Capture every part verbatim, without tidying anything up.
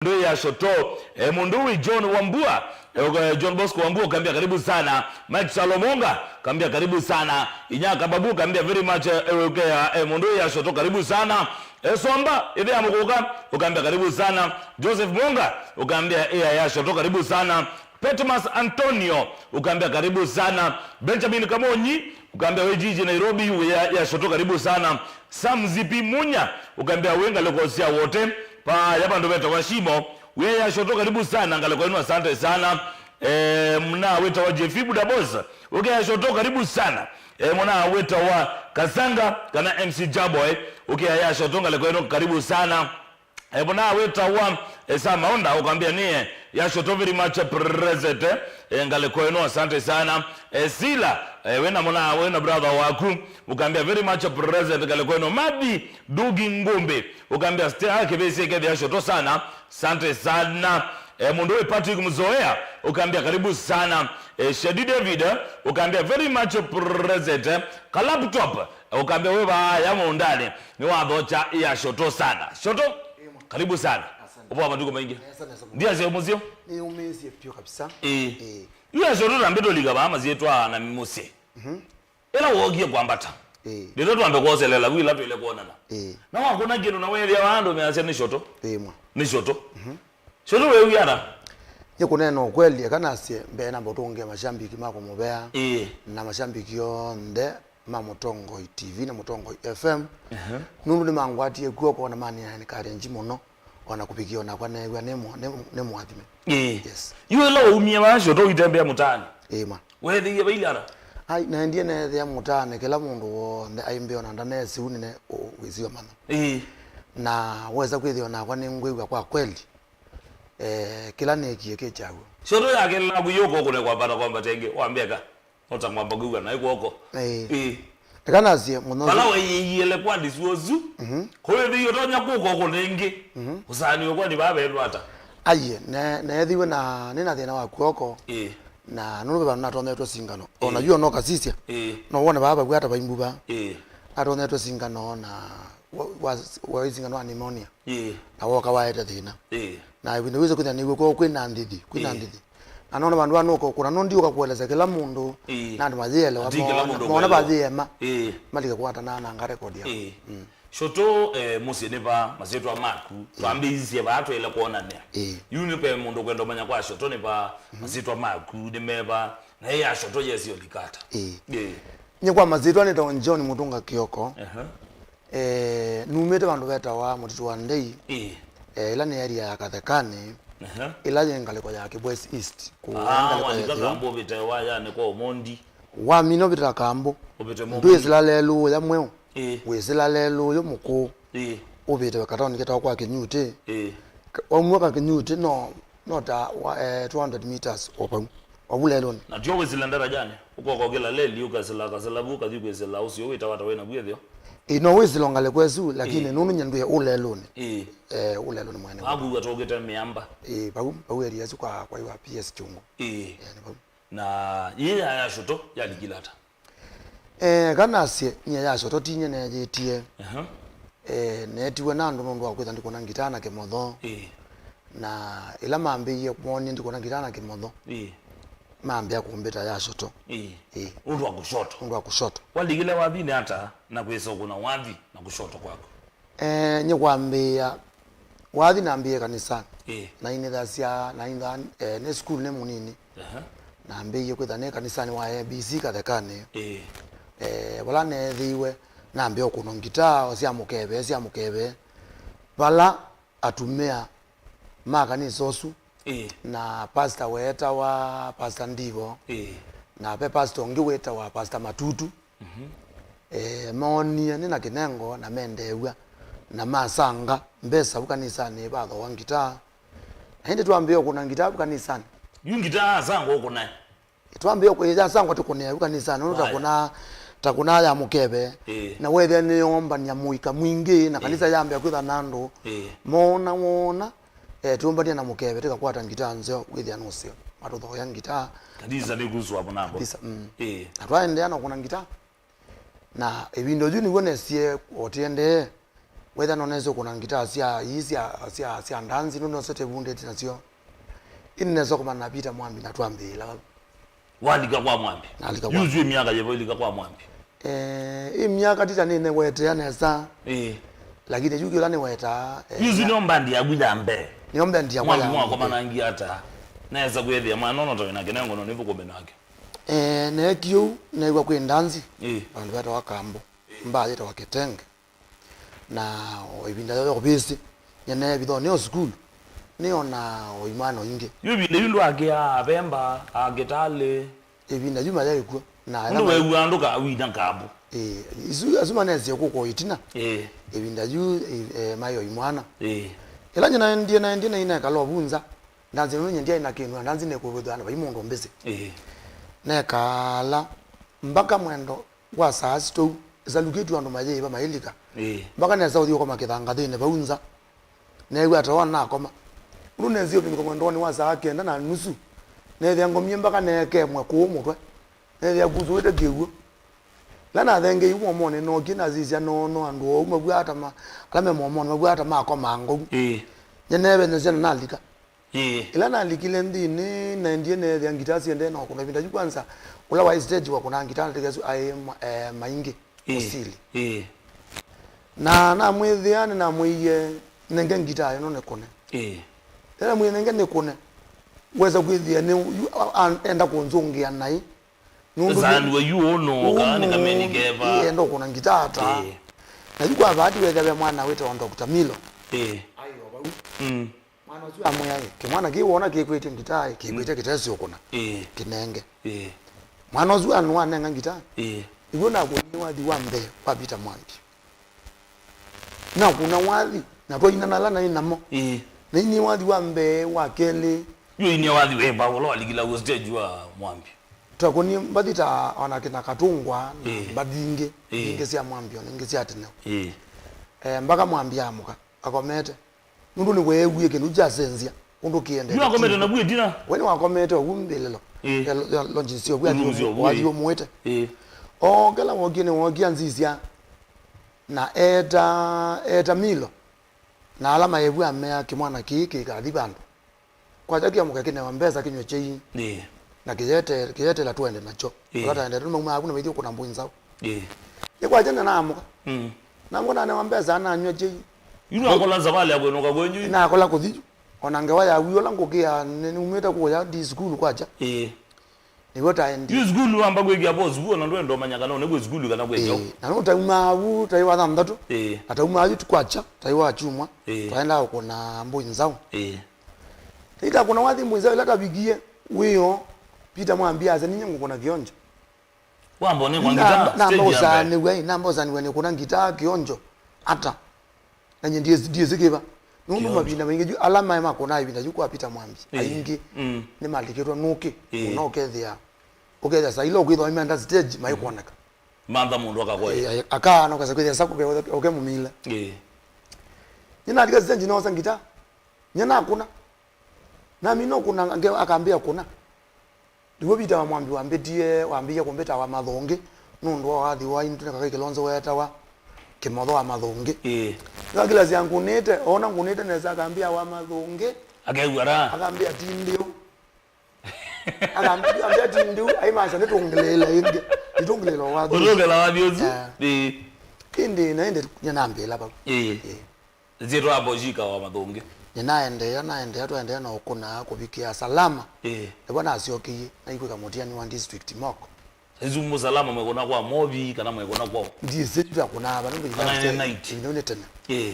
Mũndũ ya Shoto, eh, mũndũ wĩ John Wambua, eh, ũka-, John Bosco Wambua, ũkambĩa karibu sana. Mike Salomonga, ũkambĩa karibu sana. Inya Kababu, ũkambĩa very much, eh, ũkea, eh, mũndũ ya Shoto, karibu sana. Eh, Somba, ĩthe ya Mũkũka, ũkambĩa karibu sana. Joseph Monga, ũkambĩa ĩa ya Shoto, karibu sana. Petmas Antonio, ũkambĩa karibu sana. Benjamin Kamonyi, ũkambĩa wĩ jiji Nairobi, wĩ ya, ya Shoto, karibu sana. Sam Zipi Munya, ũkambĩa wĩ ngalĩko sya Wote, pa ya vandũ vetawa Shimo, wĩ ya Shoto, karibu sana, ngalĩko ĩno, asante sana. Eh, mna wĩtawa Jefi Budabos, ũkĩa Shoto, karibu sana. Eh, mna wĩtawa Kasanga, kana M C Jaboy, ũkĩa ya Shoto, ngalĩko ĩno, karibu sana. Eh, mna wĩtawa, eh, Sam Maunda, ũkambĩa nĩye ya Shoto, very much present, eh, ngalĩko ĩno, asante sana. Eh, Sila, eh, wĩna mna, wĩna brother waku, ũkambĩa very much present, ngalĩko ĩno. Madi Dugi Ngumbi, ũkambĩa Stella Kĩvĩsĩ, ũkethĩa Shoto sana, asante sana. Eh, mũndũ wĩ Patrick Mzoea, ũkambĩa karibu sana. Eh, Shadi David, eh, ũkambĩa very much present, eh. Kalaptop, eh, ũkambĩa wĩ vaya mũũndanĩ, nĩwathocha ya Shoto sana. Shoto, karibu sana. Asante. Ũvwa matukũ maingĩ. Eh, asante sana. Ndia sio mũsio? Nĩyũmĩĩsye vyũ kabisa. Ĩĩ. Ĩĩ. Yu ya Shoto na mbĩtũlika vaa masyĩtwa na mũsyĩ. Mhm. Ĩla wookie kwambata. Ĩĩ. Ndĩtwe twambe kwoselela vu ĩla twĩle kwonana. Ĩĩ. Na wakũna kĩndũ na wethĩa andũ measya nĩ Shoto. Ĩĩ mwa. Nĩ Shoto. Mhm. Shoto weew'a ata? Nĩ kũneena ũkweli, eka nasye mbee namba ũtũngĩa mashambiki ma kũmũvea. Ĩĩ. Na mashambiki onthe ma Mũtongoi T V na Mũtongoi F M. Ehe. Nũndũ nĩmangwatie kw'oko na manĩanĩkalenji mũno, ona kũvikĩa onakwa neew'a nĩ mũ-, nĩ, nĩ mũathime. Ĩĩ. Yes. Yu ĩla waumie vaa Shoto ũitembea mũtaanĩ? Ĩĩ mwa. Weethĩie vailye ata? Ai, naendie neethĩa mũtaanĩ, kĩla mũndũ w'onthe aimbĩa ona ndanesiu nĩne ũ-, wĩsiwa mano. Ĩĩ. Na wesa kwĩthĩa onakwa nĩngwĩw'a kwa kweli, eh, kĩla neekie kĩ kyaw'o. Shoto yakelela kũyũka ũkũne kwambata kwambata ĩngĩ, wambeka. Ota kwamba kwĩw'a naĩ kw'oko. Ĩĩ. Ĩĩ. Eka nasye mũno. Vala waiĩie lekwandi suo su, mhm, kũĩthĩie ũtonya kũka ũkũne ĩngĩ. Mhm. Ũsaani ũkwani vaa veelwa ata? Aiye, ne-, neethĩiwe na nĩ na thĩna wa kw'oko. Ĩĩ. Na nũndũ ve vandũ natonyetwe singano. Ona yu ona ũkasisya. Ĩĩ. No wone vaa vakwata vaimbu vaa. Ĩĩ. Natonyetwe singano na wa, wa, wa singano wa pneumonia. Ĩĩ. Na woka waete thĩna. Ĩĩ. Na ĩvinda wĩsĩ kwĩthĩa nĩw'o kwoo kwĩna ndithi, kwĩna, ĩĩ, ndithi. Na nona vandũ vaa nũka ũkũna, no ndiũka kũelesya kĩla mũndũ, ĩĩ, na andũ mayĩelewa, ati kĩla mũndũ mona, mona mayĩelewa. Mayĩema. Ĩĩ. Malike kũatana na nga record yao. Ĩĩ. Mm. Shoto, eh, mũsyĩ nĩ va, masyĩtwa maku, ĩĩ, twambĩĩisye vaa twĩle kwonanĩa. Ĩĩ. Yu nĩ ve mũndũ ũkwenda ũmanya kwa Shoto nĩ va, mhm, masyĩtwa maku nĩ meva, na ĩ ya Shoto yesi ũlikata. Ĩĩ. Ĩĩ. Nye kwa masyĩtwa nĩtawa John Mũtũnga Kĩoko. Aha. Eh, numĩte vandũ vetawa Mũtitũ wa Ndei, ĩĩ, eh, ĩla nĩ area ya Kathekanĩ, aha, ĩla yĩ ngalĩko ya Kĩbwesi East, kũu, ah, ngalĩko ya walika ĩtheo. Kambo ũvĩte wayanĩ kwa Omondi. Wamina ũvĩta Kambo. Ũvĩte Momondi. Ndwĩsĩla lelũ ũya mweũ. Ĩĩ. Wĩsĩla lelũ ũyũ mũkũũ. Ĩĩ. Ũvĩte kataoni ketawa kwa Kĩnyutĩ. Ĩĩ. Ka-, waumua ka Kĩnyutĩ no, no ta wa, eh, two hundred meters o vau. Wavu lelũnĩ. Na tio wĩsĩla ndarajanĩ. Ũkoka ũkĩla leli, ũkasĩla, kasĩla vu, ũkathi kwĩsĩla ũsio wĩtawa ta wĩna vu ĩtheo. Ĩ, no wĩsĩla ngalĩko ĩsu, lakini, ĩĩ, nũndũ nyie ndwĩ ũlelũnĩ. Ĩĩ. Eh, ũlelũnĩ mwene. Wakuwa tũkĩte mĩamba. Ĩĩ, vau, vau area ĩsu kwa, kwa iwa P S Chungu. Ĩĩ. Eh, nĩ vau. Na yĩĩ ya, ya Shoto yalikile ata? Eh, kanasye, nyie ya Shoto tinye neeyĩtie. Aha. Eh, neetiwe na andũ nũndũ wa kwĩtha ndikũna ngitaa na kĩmotho. Ĩĩ. Na ĩla mambĩie moonie ndikũna ngitaa na kĩmotho, ĩĩ, mambĩa kũmbĩta ya Shoto. Ĩĩ. Ĩĩ. Ũndũ wa kũshoto. Ũndũ wa kũshoto. Walikile wathinĩ ata na kwĩsa ũkũna wathi na kũshoto kwaku? Eh, nye kwambĩĩa, wathi nambĩĩe kanisanĩ. Ĩĩ. Nainĩthasya, nainĩtha, eh, nĩ sukulu nĩ mũnini. Aha. Nambĩĩie kwĩtha nĩ kanisanĩ wa A B C Kathekanĩ. Ĩĩ. Eh, vala neethĩiwe, nambĩa ũkũnwa ngitaa, o sya mũkeve, sya mũkeve. Vala atumĩa ma kanisa ũsu, ĩĩ, na pastor weetawa Pastor Ndivo, ĩĩ, na ve pastor ũngĩ wĩtawa Pastor Matutu. Mhm. Eh, moonie nĩ na kĩnengo na mendeew'a, na masanga mbesa vu kanisanĩ, vathooa ngitaa. Na ĩndĩ twambĩĩa ũkũna ngitaa vu kanisanĩ. Yu ngitaa asangwa ũkũnae? Twambĩĩa kũyasangwa tũkũnĩa vu kanisanĩ, nũndũ ta kũna, ta kũna ya mũkeve. Ĩĩ. Na wethĩa nĩyoombany'a mũika mwingĩ, na, ĩĩ, kanisa yambĩa kwĩtha na andũ. Ĩĩ. Moona, woona, eh, tũmbany'a na mũkeve, tũkakwata ngitaa nzeo, wĩthĩa nũseo. Matũthooea ngitaa. Kanisa nĩkuswa mũnango. Kabisa, mm. Ĩĩ. Na twaendeea na kũna ngitaa. Na ĩvinda yu nĩw'o nesie o tĩendee, Wetha nonese ũkũna ngitaa sya, ii sya, sya, sya ndanzi, nũnosete vundĩte nasyo. Ĩndĩ nesa kũmana na Peter Mwambi na twambĩĩla vau. Walika kwa Mwambi? Nalika kwa Mwambi. Yu syo myaka yĩva ũilika kwa Mwambi? Eh, ĩ myaka tita nĩnewetea nesa. Ĩĩ. Lakini yu kĩla nĩwetaa, eh, yu syo nĩyo mbandi yaku ya mbee? Nĩyo mbandi yakwa ya mbee. Mwambi mwakomanangie ata? Nesa kwĩthĩa mwana ũno ta wĩna kĩnengo no nĩthũkũme nake. Eh, neekie ũu, neew'a kwĩ ndanzi. Ĩĩ. Vandũ vetawa Kambo. Mbaa yĩtawa Kitenge. Na o ĩvinda yo yovĩsĩ, nyenee vithonĩ o sukulu, nĩonaa o imwana o ingĩ. Yu ĩvinda yu ndwakĩaa Avemba, Akitalĩ? Ĩvinda yu mayaĩ kw'o. Na ala ũndũ ma- weew'aa ndũkawina Kambo. Ĩĩ, isu, asu manesie kũka o ĩtina. Ĩĩ. Ĩvinda yu, ĩ, e, maĩ o imwana. Ĩĩ. Ĩla nyinaendie, naendie, nainekala o vu nza. Ndanzi nũndũ nyie ndyaĩ na kĩndũ, na ndanzi nĩkũvĩthwa na vai mũndũ mbĩsĩ. Ĩĩ. Nekala mpaka mwendo wa saa sitou, ĩsalukĩtw'e andũ mayĩĩva mailika. Ĩĩ. Mpaka nesa ũthi ũkoma kĩthangathĩnĩ vau nza. Neew'a ata wa nakoma. Ũndũ nesie ũvingũka mwendonĩ wa saa kenda na nusu, neethĩa ngomie mpaka neekemwe kũũ mũtwe. Neethĩa kusũĩte kĩw'ũ. Ĩla nathengeiwe mũomonĩ, nookie nasisya noono andũ oou mavw'aa ta ma-, ala me mũomonĩ mavw'aa ta makomaa ngou. Ĩĩ. Nyeneevenye syana nalika. Ĩĩ. Ĩla nalikile nthĩnĩ, naendie neethĩa ngitaa siendee na ũkũna. Ĩvinda yu kwanza, ũla waĩ stage wa kũnaa ngitaa na tĩkesu aĩ ma-, eh, Maingi. Ĩĩ. Mũsili. Ĩĩ. Na namwĩthĩa, nĩnamwĩie, nenge ngitaa ĩno nĩkũne. Ĩĩ. Ĩla namwĩie nenge nĩkũne, wesa kwĩthĩa nĩ yu a-, a-, enda kũnzũngĩa naĩ. Nũndũ nĩ- yu ũno, kana nĩ kameni keva. Ĩĩ, enda ũkũna ngitaa ta. Ĩĩ. Na yu kwa bahati wethĩa ve mwana wĩtawa Doctor Milo. Ĩĩ. Aĩ o vau. Mm. Mwana ũsu amwĩa, "Ĩ, kĩmwana kĩĩ wona kĩkwĩtye ngitaa, ĩ, kĩkwĩtye kĩtesĩ ũkũna. Ĩĩ. Kĩnenge." Ĩĩ. Mwana ũsu nĩwanenga ngitaa. Ĩĩ. Nĩw'o nakũnie wathi wa mbee wa Peter Mwambi. Nakũna wathi, na twainana ala naĩ namo. Ĩĩ. Nainie wathi wa mbee, wa kelĩ. Yu ũinie wathi wĩva ũla walikila w'o stage wa Mwambi? Twakũnie mbathi ta ona kĩna Katũngwa na, ĩĩ, mbathi ingĩ, ĩĩ, ingĩ sya Mwambi, ona ingĩ sya tene. Ĩĩ. Eh, mpaka Mwambi amũka, akomete. Nũndũ nĩweewie kĩndũ kyasenzya ũndũ kĩendete. Yu akomete navu ĩtina? We nĩwakomete ovu mbĩlĩlo. Ĩĩ. Ya lo-, ya lodging syovu, ũthũmũsyo ovu, wathi ĩĩ, ũmũĩte. Ĩĩ. O kĩla wokie nĩwokie anzisya. Na eeta, eeta Milo, na ala maĩvu amea, "Kĩmwana kĩĩ kĩkathi vandũ. Kwakya kĩamũke kĩnewa mbesa kĩnyw'e kyei, ĩĩ, na kĩyete-, kĩyetela tũende nakyo." Ĩĩ. Vala taendete, nĩmaumaa vu na maithi ũkũna mbũi nzaũ. Ĩĩ. Nĩkwakya na naamũka. Mm. Naamũka nanewa mbesa, nanyw'a kyei. Yu nakola savalĩ ya kwĩnũka kwenyu? Nakola kũthi yu. Ona ngewa ya w'o ũla ngũkĩa, nĩ-, numĩte kũya, ndi sukulu kwakya. Ĩĩ. Nĩw'o taendie. Yu sukulu wamba kwĩkĩa vo sukulu, na ndwenda ũmanya kana ũne kwĩ sukulu kana kwĩ kyaũ. Ĩĩ, na nũtaumaa vu taĩ wa thanthatũ. Ĩĩ. Na taumaa yu kwakya, taĩ wa kyumwa. Ĩĩ. Twaendaa kũkũna mbũi nzaũ. Ĩĩ. Taitakũna wathi mbũi nzaũ, ĩla tavikie wĩoo, Peter Mwambi asya, "Ninyie ngũkũna kĩonjo." Wamba ũnengwa ngitaa, namba stage ya mbee. Ũsaanĩw'a, ĩ, namba ũsaanĩw'a nĩkũna ngitaa kĩonjo. Ata? Na nyie ndiĩsĩ, ndiĩsĩ kĩva. Nũndũ mavinda maingĩ yu ala maĩ makũnaa ĩvinda yu kwa Peter Mwambi, ĩĩ, aingĩ, mm, nĩmalikĩtwe nũkĩ, ĩĩ, mũno ũkethĩa, ũkethĩa saa ila ũkwĩthwa maimenda stage maikwoneka. Mantha mũndũ akakoya. Ĩĩ, aka, na ũkesa kwĩthĩa saku ke, ũke mũmile. Ĩĩ. Nyie nalika stage noosa ngita. Nyie nakũna. Namina ũkũna, nge-, akambĩa kũna. Nĩw'o Peter wa Mwambi wambĩtie, wambĩie kũmbĩta wa Mathũngĩ, nũndũ wa wathi wa intũ nĩ kakai Kĩlonzo weetawa Kĩmotho wa Mathũngĩ. Ĩĩ. Nĩwakĩlasya ngũnĩte, oona ngũnĩte nesa akambĩa wa Mathũngĩ. Akew'a raha. Akambĩa ti ndiũ. Akambĩa ti ndiũ, aimaasya nĩtũngĩlĩĩle ĩngĩ. Nĩtũngĩlĩĩle wathi ũsu. Ũtũngĩla wathi ũsu. Eh. Ĩĩ. Ĩndĩ na ĩndĩ nĩnambĩĩla vau. Ĩĩ. Ĩĩ. Nĩsyĩtwa Boshika wa Mathũngĩ. Nĩnaendeea, naendeea, twaendeea na ũkũna kũvikĩa Salama. Ĩĩ. Nĩvo nasyokeie, naikwĩka mũtiani wa district Moko. Isu mũ Salama mwekũna kwa Movi kana mwekũna kwao? Ndiĩsĩ twakũnaa va nũndũ kana nĩ night? Ĩvinda nĩ tene. Ĩĩ.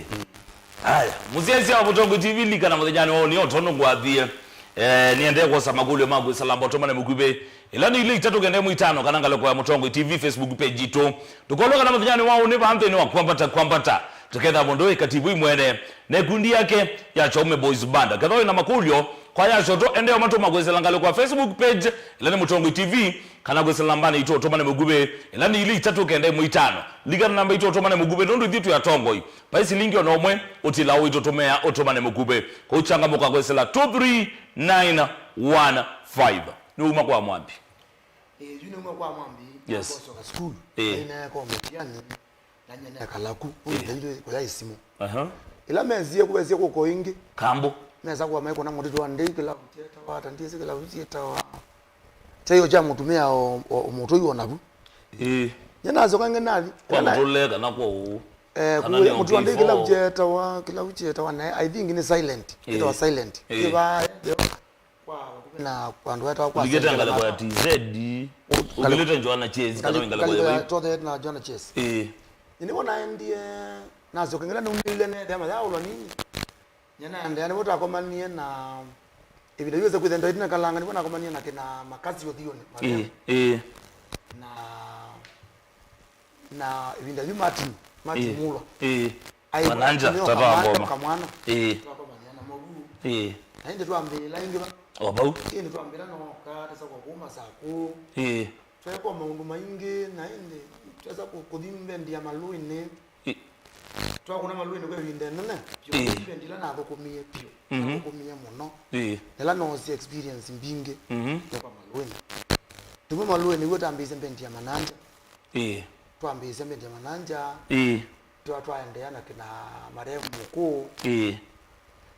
Aya, mũsyaĩĩsya wa Mũtongoi T V, likana mũthenyanĩ wa ũnĩ, o tondũ ngwathie, eh, nĩendee kwosa makũlyo ma kwĩsalamba ũtũmane mũkuvĩ. Ĩla nĩ ilĩ itatũ kenda ĩmwe itano kana ngalĩko ya Mũtongoi T V Facebook page itũ. Tũkolwa kana mũthenyanĩ wa ũnĩ vaa nthĩnĩ wa kwambata kwambata, tũketha mũndũ wĩ katibu imwene na ikundi yake ya Chaume Boys Band. Ketha wĩ na makũlyo kwa ya Shoto, endea ũmatũma kwĩsĩla ngalĩko ya Facebook page, ĩla nĩ Mũtongoi T V, kana kwĩsĩla nambanĩ itũ ũtũmane mũkuvĩ, ĩla nĩ ilĩ itatũ kenda ĩmwe itano. Likana namba itũ ũtũmane mũkuvĩ, nũndũ ithyĩ twĩ atongoi. Vai silingi ona ũmwe ũtila ũitũtũmĩa ũtũmane mũkuvĩ. Kũu changamũka kwĩsĩla two three nine one five. Nĩ uma kwa Mwambi. Ĩĩ, yu nĩuma kwa Mwambi, yes, nakosoka sukulu. Ĩĩ. Naineka mũtiani. Na nyie nekala ku, ĩĩ, ndeithio kũya isimũ. Aha. Ĩla mesie kũvesie kũko ĩngĩ. Kambu. Mesa kwa maiko na mũtitũ wa ndei kĩla kyetawa, ata ndiĩsĩ kĩla kyetawa. Kyaio kya mũtumĩa o, o, o mũtũi o navu. Ĩĩ. Nyie nasyoka ngĩ nathi. Kwa mũtũle kana kwa ũũ. Eh, kana kuya nĩ mũtũ wa ndei kĩla kyetawa, kĩla kyetawa, na I think nĩ silent. Ĩĩ. Ĩtawa silent. Ĩĩ. Kĩva, kwa, na kwa andũ wetawa kwa Ũlikĩte ngalĩko ya T Z, ũkĩlĩte Joanna Chase, kana wĩ ngalĩko ya vai? Tothe na Joanna Chase. Ĩĩ. Nĩvo naendie, nasyoka ngĩla naumĩile nethĩa mayaũlwa nini. Nyie naendea, nĩvo twakomanie na, ĩvinda yu ĩse kwĩthĩa ndoĩtĩ na kalanga, nĩvo nakomanie na kĩna Makasi Ũthiũnĩ, Ĩĩ, Mariam. Ĩĩ. Na, na ĩvinda yu Martin, Martin Ĩĩ. Mulwa. Ĩĩ. Ai, Mananja, mũtumĩa tata wa Kamanda, ngoma. Kamwana. Ĩĩ. Twakomania na Mavu. Ĩĩ. Na ĩndĩ twambĩĩla ĩngĩ va. O vau. Ĩndĩ twambĩĩla noka, tesa kwa kuma Saku. Ĩĩ. Tweka maũndũ maingĩ, na ĩndĩ twesa kũ-, kũthi mbendi ya Malũinĩ. Ĩ- Twakũna Malũinĩ kwa ĩvinda ĩnene vyũ. Ĩĩ. Mbendi ĩla nathũkũmie vyũ. Mhm. Nathũkũmie mũno. Ĩĩ. Na ĩla noosie experience mbingĩ Mhm. nĩ kwa Malũinĩ. Tuma Malũinĩ nĩw'o twambĩĩsye mbendi ya Mananja. Ĩĩ. Twambĩĩsya mbendi ya Mananja. Ĩĩ. Twa-, twaendeea na kĩna marehemu Mũkũũ. Ĩĩ.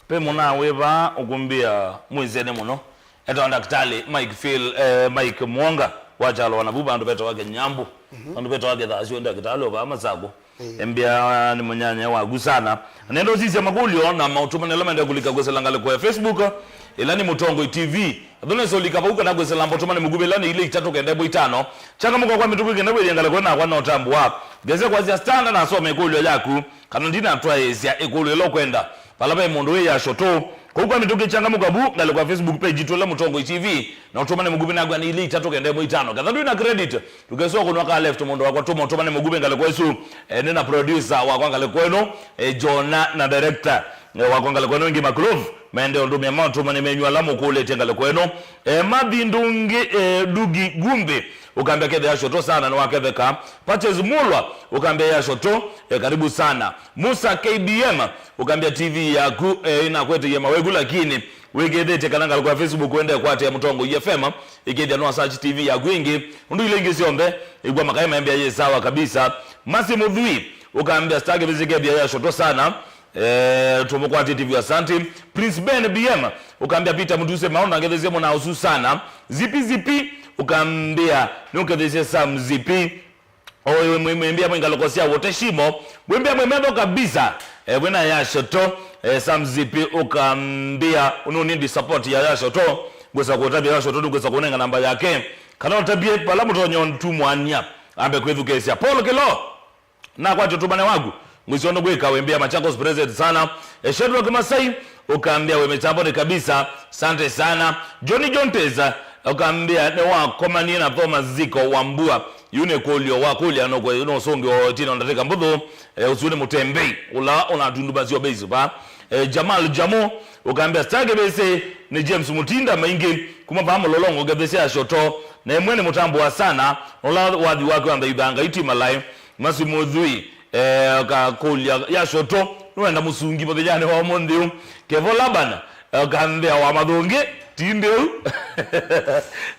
Ve mũna wĩ vaa ũkũmbĩa mwĩsene mũno. Etawa Ndakĩtalĩ Mike Phil, eh, Mike Mwonga wa kyalo wa navu vandũ vetawa Kĩnyambũ. Mhm. Vandũ vetawa Kĩthasyo, ndakĩtalĩ o vaa Masakũ. Ĩĩ. Embĩa nĩ mũnyanya waku sana. Nenda ũsisya makũlyo na maũtũmani ala mende kũlika kwĩsĩla ngalĩko ya Facebook, ĩla nĩ Mũtongoi T V. Athonesa ũlika vau kana kwĩsĩla maũtũmani mũkuvĩ ĩla nĩ ilĩ itatũ kenda ĩmwe itano. Changamũka kwa mĩtũkĩ kenda wĩthĩa ngalĩko nakwa no tambũa. Ngese kwasya standard nasome ĩkũlyo yaku. Kana ndinatwaĩĩsya ĩkũlyo ĩla ũkwenda. Vala ve mũndũ wĩ ya short. Kũu kwa mĩtũkĩ changamũka vu, ngalĩko ya Facebook page yitũ ĩla Mũtongoi T V, na ũtũmane mũkuvĩ nakwa nĩ ilĩ itatũ kenda ĩmwe itano. Ketha ndwĩ na credit, ndũkesũa kũnwa ka left mũndũ wakwa, tũma ũtũmane mũkuvĩ ngalĩko ĩsu. Eh, nĩ na producer wakwa ngalĩko ĩno, eh, Jona na director, eh, wakwa ngalĩko ĩno ĩngĩ Maklove, mende ũndũmĩa maũtũmane menyu ala mũkũlĩtye ngalĩko ĩno. Eh, Mathi Ndungi, eh, Ndugi Gumbi, ũkambĩa kethĩa shoto sana nĩwaketheka. Patches Mulwa, ũkambĩa ya shoto, eh, karibu sana. Musa K B M, ũkambĩa T V yaku, eh, ĩnakwetĩie maweku, lakini wĩkĩthĩtye kana ngalĩko ya Facebook wende kwatĩa Mũtongoi F M, ĩkĩthĩa no search T V yaku ĩngĩ. Ũndũ ila ingĩ syonthe, ĩkw'a makaĩ maembĩa yĩ sawa kabisa. Masi Mũthui, ũkambĩa star kĩvĩsĩ kethĩa ya shoto sana. Eh, tũmũkwatĩtye vyũ, asante. Prince Ben B M, ũkambĩa Peter Mutuse maona ngethesie mũna ũsu sana. Zipi Zipi, ũkambĩa nũkethesie Sam Zipi. Oyo mwĩ-, mwĩmbĩa mwĩ ngalĩko sya wote shimo. Mwĩmbĩa mwĩ metho kabisa. Eh, wĩna ya shoto, eh, Sam Zipi, ũkambĩa ũnũnindi support ya ya shoto. Ngwĩsa kũtavya ya shoto, nĩngwĩsa kũnenga namba yake. Kana ũtavye vala mũtonyo ntumwania. Ambe kwĩthukĩĩsya. Paul Kilo. Nakwatya ũtũmane waku, ngwĩsĩ ũndũ gwĩka, wĩmbĩa Machakos President sana. Eh, Shadrack Masai, ũkambĩa wĩ mĩtamboni kabisa, sante sana. Johnny John Teza, ũkambĩa nĩwakomanie na Thomas Ziko wa Mbua. Yu nĩ kũlyo wa kũlya no kwe, no ũsũngĩo tino ndatĩka mbũthũ, eh, ũsu nĩ mũtembei, ũla ũnatundumasya base va. Eh, Jamal Jamo, ũkambĩa star kĩvĩsĩ nĩ James Mutinda maingĩ, kuma vaa Mũlolongo ngethesia ya shoto, na ĩmwe nĩ mũtambo wa sana, ũla wathi wake wa nthaitha Ngai ti malaĩ. Masi Mũthui, eh, ũkakũlya ya shoto, nũenda mũsungi mũthenyanĩ wa ũmũnthĩ ũũ. Kevo Laban, eh, ũkanthĩa wa mathũngĩ, ti ndĩu.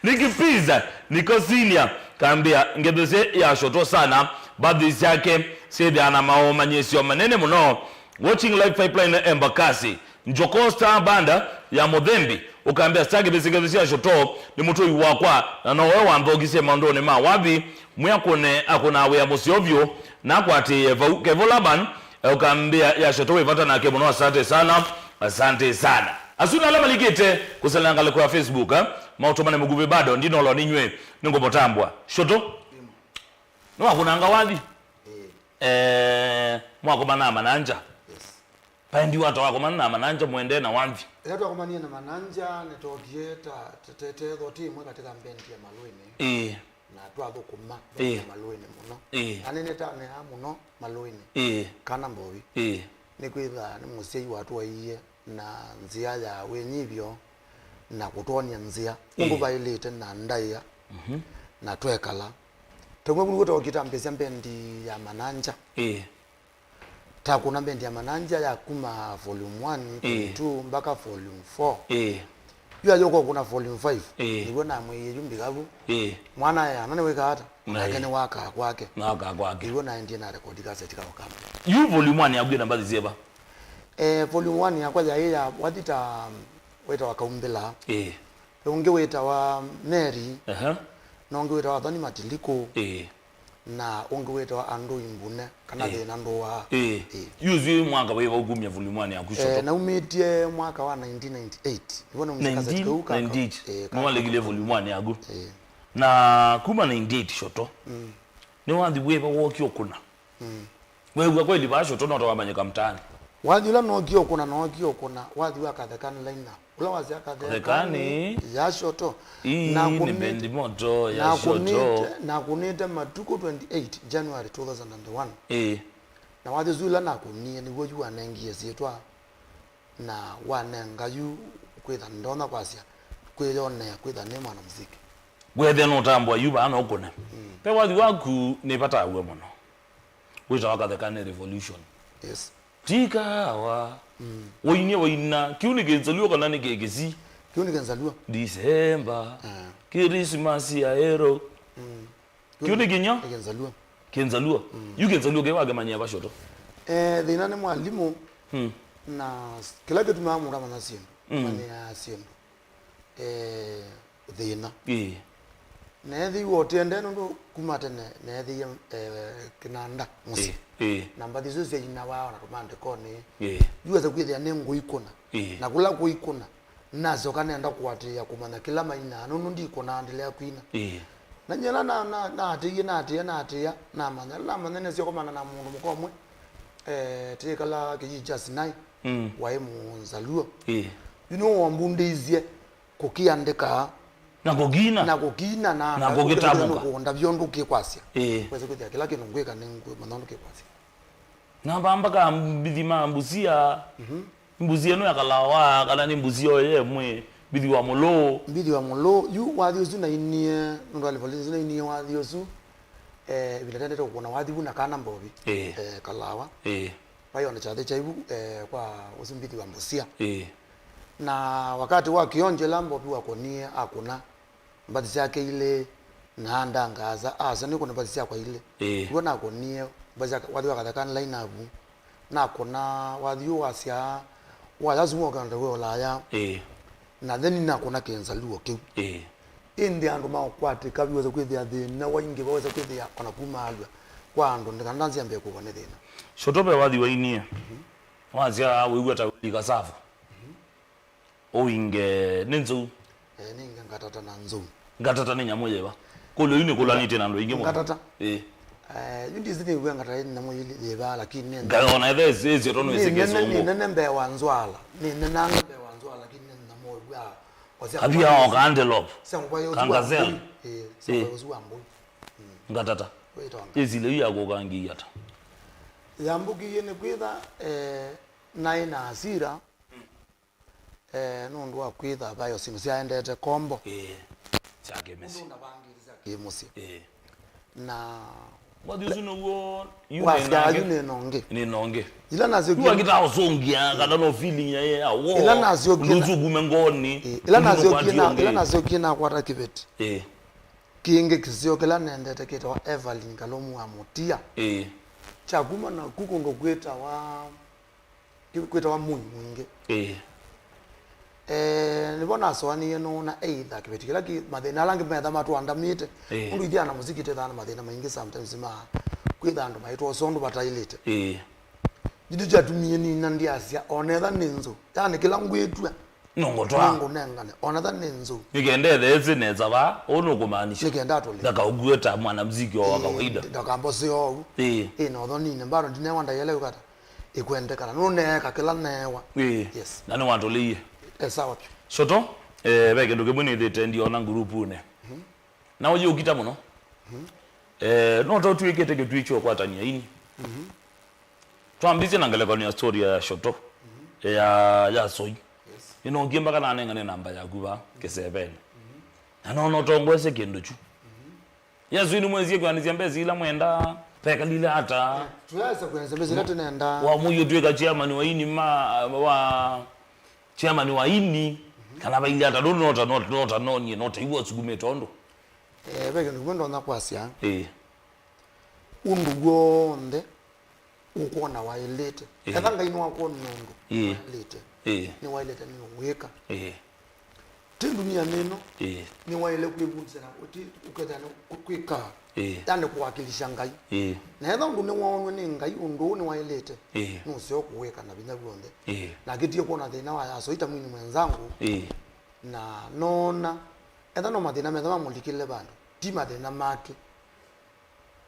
Niki Pizza, Niko Senior, kambĩa ngethesye ya shoto sana, birthday syake syĩthĩaa na maũmanyĩsyo manene mũno. Watching live Pipeline Embakasi. Njoko Star Banda ya Mũthembi, ũkambĩa star kĩvĩsĩkĩthyo sya shoto nĩ mũtũi wakwa, na nowe wanthokisye maũndũnĩ ma wathi, mwĩakũne akũnaa wĩa mũseo vyũ, nakwatĩĩe vau. Kevo Laban, eh, ũkambĩa ya shoto wĩ vata nake mũno, asante sana, asante sana. Asu na ala malikĩte kũsela ngalĩko ya Facebook, eh, maũtũmane mũkuvĩ bado, ndinolo ninyw'ĩ, nĩngũmũtambwa. Shoto? Nĩwakũnanga wathi? Ĩĩ. Eh, mwakomana na Mananja? Yes. Paendi wata wakomana na Mananja mwendee na wambi? Ĩla twakomanie na Mananja, nĩtookie ta, ta, ta, ta ethoti ĩmwe katĩ ka mbendi ya Malũĩnĩ. Ĩĩ. Na twathũkũma mbendi Ĩĩ. ya Malũĩnĩ mũno. Ĩĩ. Na nĩnĩtanĩaa mũno Malũĩnĩ. Ĩĩ. Kana Mbovi. Ĩĩ. Nĩkwĩtha nĩ mũsyai watũaie na nzĩa ya wĩnyivyo na kũtwonia nzĩa Ĩĩ. ũndũ vaĩlĩte na ndaĩa. Mhm. Na twekala. Tũmwe vu nĩw'o tookie tambĩsya mbendi ya Mananja. Ĩĩ. Takũna mbendi ya Mananja ya kuma volume one, Ĩĩ. volume two, mpaka volume four. Ĩĩ. Yu ayũka ũkũna volume five. Ĩĩ. Nĩw'o namwĩie yu mbika vu. Ĩĩ. Mwana aya, na nĩwĩkaa ata? Nake nĩwakaa kwake. Nakaa kwake. Nĩw'o naendie na record cassette ka Okamba. Yu volume one yaku ĩna mbathi syĩva? Eh, volume one yakwa yaĩ ya wathi ta, um, wĩtawa Kaumbĩla. Ĩĩ. Ũngĩ wĩtawa Mary. Aha. Na ũngĩ wĩtawa Thoni Matiliku. Ĩĩ. Na ũngĩ wĩtawa Andũ Imbune, kana Ĩĩ. Thĩna Ndũaa. Ĩĩ. Ĩĩ. Yu ũsu mwaka wĩva ũkumya volume one yaku Shoto? Eh, naumĩtye mwaka wa nineteen ninety-eight. Nĩw'o naumĩsye cassette kau ka, ka, nineteen ninety-eight, eh, ka, nĩwalekile volume one yaku. Ĩĩ. Na kuma ninety-eight Shoto, mm, nĩwathi wĩva wookie ũkũna? Mm. Weew'a kweli vaa Shoto no ta wamanyĩka mtaani? Wathi ũla nookie ũkũna, nookie ũkũna, wathi wa Kathekani line-up. Ũla wasya Kathekani. Kathekani ya Shoto. Ii, na nĩ kũnĩte, bendi moto ya na Shoto. Kũnĩte, na kũnĩte matukũ twenty-eight January two thousand and one. Ĩĩ. Na wathi ũsu ũla nakũnie nĩw'o yu wanengie syĩtwa na wanenga yu kwĩtha ndonya kwasya kwĩyonea kwĩtha nĩ mwanamuziki. Wethĩa nũtambũa yu vaa no ũkũne. Mm. Ve wathi waku nĩvataw'a mũno. Wĩtawa Kathekani Revolution. Yes. Tikawa. Mm. Wainie waina. Kĩu nĩ Kĩnzaluo kana nĩ Kĩkĩsii? Kĩu nĩ Kĩnzaluo. December. Ah. Christmas ya ero. Mm. Kĩu nĩ kĩnya? Nĩ Kĩnzaluo. Kĩnzaluo. Mm. Yu Kĩnzaluo kĩ wakĩmanyĩa va Shoto? Eh, thĩna nĩ mwalimũ. Mm. Na s-, kĩla kĩtumaa mũndũ amanya syĩndũ. Mm. Manyĩaa syĩndũ. Eh, thĩna. Ĩĩ. Neethĩiwe ũtĩendee nũndũ kuma tene neethĩie, eh, kĩnanda mũsyĩ. Ĩĩ, ĩĩ. Na mbathi isu syainawa ona tũmandĩkonĩ. Ĩĩ. Yu esa kwĩthĩa nĩ ngũikũna. Ĩĩ. Na kũla kũikũna, nasyoka nenda kũatĩĩa kũmanya kĩla mainaa, nũndũ ndikũnaa ndelea kwina. Ĩĩ. Na nyie na, na, na, naatĩie, naatĩĩa, naatĩĩa, namanya. Namanya nesyokomana na mũndũ mũka ũmwe, eh, tĩkala kĩjiji kya Sinai, mm, waĩ Mũnzaluo. Ĩĩ. Yu nĩwe wambundĩisye kũkĩandĩka. Na kũkina. Na kũkina na, na kũkĩtamũka. Kũndavya ũndũ ũkĩkwasya. Ĩĩ. Wesa kwĩthĩa kĩla kĩndũ ngwĩka nĩngũmanya ũndũ kĩkwasya. Na vamba ka mbithi ma mbusia. Mhm. Mbusia ĩno ya Kalawa, kana nĩ mbusia o yemwe, mbithi wa mũlũ. Mbithi wa mũlũ, yu wathi ũsu nainie, nũndũ wa level ũsu nainie wathi ũsu, eh, ĩvinda tendete kũkũna wathi vu na kana Mbovi, ĩĩ, eh, Kalawa. Ĩĩ. Vai ona kyathĩ kya ivu, eh, kwa ũsu mbithi wa mbusia. Ĩĩ. Na wakati wa kĩonjo ĩla Mbovi wakũnie akũna mbathi syake ilĩ, na andangaasa, asya, "Nĩkũne mbathi syakwa ilĩ." Ĩĩ. W'o nakũnie mbathi sya wathi wa Kathekani line-up, nakũna wathi ũũ wasya, waya ũsu mokenda wĩ Ũlaya. Ĩĩ. Na then nakũna Kĩnzaluo kĩu. Ĩĩ. Ĩndĩ andũ maũkwatĩka viweza kwĩthĩa thĩna waingĩva, weza kwĩthĩa ona kumaalw'a kwa andũ, ndikana ndanzia mbee kũkwa nĩ thĩna. Shoto ve wathi wainie. Mhm. Wasya wĩw'a ta wĩlika savu. Mhm. Ũinge nĩ nzou. Eh, nĩ inge ngatata na nzou. Ngatata nĩ nyamũ yĩva? Kũlyo yu nĩkũlanĩtye na andũ aingĩ mũno. Ngatata. Ĩĩ. Eh, yu ndisi nĩw'a ngatata nĩ nyamũ yĩva, lakini nĩ nzou. Nga-, ona etha ĩsĩ, ĩsĩ tondũ nĩ ĩsĩ nene, kĩsũngũ. Nĩ nene mbee wa nzwala. Nĩ nene mbee wa nzwala, lakini nĩ nyamũ yĩva. Avia o ka antelope. Ka gazelle. Eh, sya ũsu wa mbũi. Mm. Ngatata. Wĩtonga. Ĩsile yu yakũkangĩie ata? Yambũkĩie nĩ kwĩtha, eh, naĩ na asira. Mm. Eh, nũndũ wa kwĩtha vayo syĩndũ syaendete kombo. Ĩĩ, sya kĩmĩsyĩ. Ũndũ ndavangĩte sya kĩmũsyĩ. Ĩĩ. Na wathi ũsu nĩw'o yu wasya nĩnange. Yu nĩnonge. Nĩnonge. Ila nasyokie. Yu akĩtaa ũsũngĩa, kana no feeling ya, ya, wo. Ila nasyokie na, ũndũ ũsu kume ngoni. Ĩĩ, ila nasyokie na, ila nasyokie nakwata kĩveti. Ĩĩ. Kĩngĩ kĩseo kĩla nendete kĩtawa Evelyn Kalomu wa Mũtia. Ĩĩ. Kya kuma naku kũndũ kwĩtawa kwĩtawa Mũi Mwingĩ. Ĩĩ. Eh, nĩvo nasũanĩie nũna either kĩveti kĩla kĩ mathĩna ala angĩ metha matũandamĩte. Ĩĩ. Ũndũ ithyĩ ana mũsiki twĩthaa na mathĩna maingĩ sometimes ma kwĩtha andũ maitwosa ũndũ vataĩlĩte. Ĩĩ. Nĩkyo kyatumie nina ndyasya, onetha nĩ nzũ, yani kĩla ngwĩtw'a nũngũtwaa. Nũngũnengane, onetha nĩ nzũ. Nĩkenda ethesĩ nesa vaa, ũu nũkũmaanisha. Nĩkenda atũle. Ndakaũkue ta mwanamuziki wa kawaida. Ndakambose oou. Ĩĩ. Ĩĩ, na ũthonine, bado ndinewa ndaĩele ũkata. Ĩkwendekana. Nũneeka kĩla neewa. Ĩĩ. Yes. Na nĩwatũlĩie. Eh, sawa vyũ. Shoto, eh, ve kĩndũ kĩmwe nĩthĩte ndiona ngurupune. Mhm. Na ũyĩ ũkita mũno. Mhm. Eh, no ta ũtw'ĩkĩte kĩtui kya ũkwatany'a aini. Mhm. Twambĩsye na ngelekany'o ya story ya Shoto, mhm, ya, ya Soi. Yes. Nĩnongie mpaka nanengane namba yaku vaa, mhm, kĩsevenĩ. Mhm. Na nona ũtongoesye kĩndũ kyu. Mhm. Yesu nĩmwesie kwĩanĩsya mbesa ila mwenda, vekalile ata? Twĩanĩsya kwĩanĩsya mbesa ila tũnenda. Wa mũio twĩka chairman wa ini ma, wa chairman wa ini. Mhm. Kana vailye ata, nũndũ nota, nota, nota, nonie, nota, iw'o ũsukumĩte ũndũ. Eh, ve kĩndũ kĩmwe ndonya kwasya. Ĩĩ. Ũndũ w'onthe ũkwona waĩlĩte. Ĩĩ. Etha Ngai nĩwakwonile ũndũ Ĩĩ. waĩlĩte. Ĩĩ. Nĩwaĩlĩte nĩ ũwĩka. Ĩĩ. Ti ndunia nĩ ĩno, Ĩĩ. nĩwaĩle kwĩvundĩsya na ũti ũkethĩa nĩ kwĩ-, kwĩkaa. Ĩĩ. Yani kũwakilisha Ngai. Ĩĩ. Na etha ũndũ nĩwaonwe nĩ Ngai, ũndũ ũũ nĩwaĩlĩte, Ĩĩ. nũseo kũwĩka na vinya w'onthe. Ĩĩ. Na akĩtie kwona thĩna wa yaso ita mwini mwenzangu. Ĩĩ. Na noona, etha no mathĩna metha mamũlikĩle vandũ, ti mathĩna make.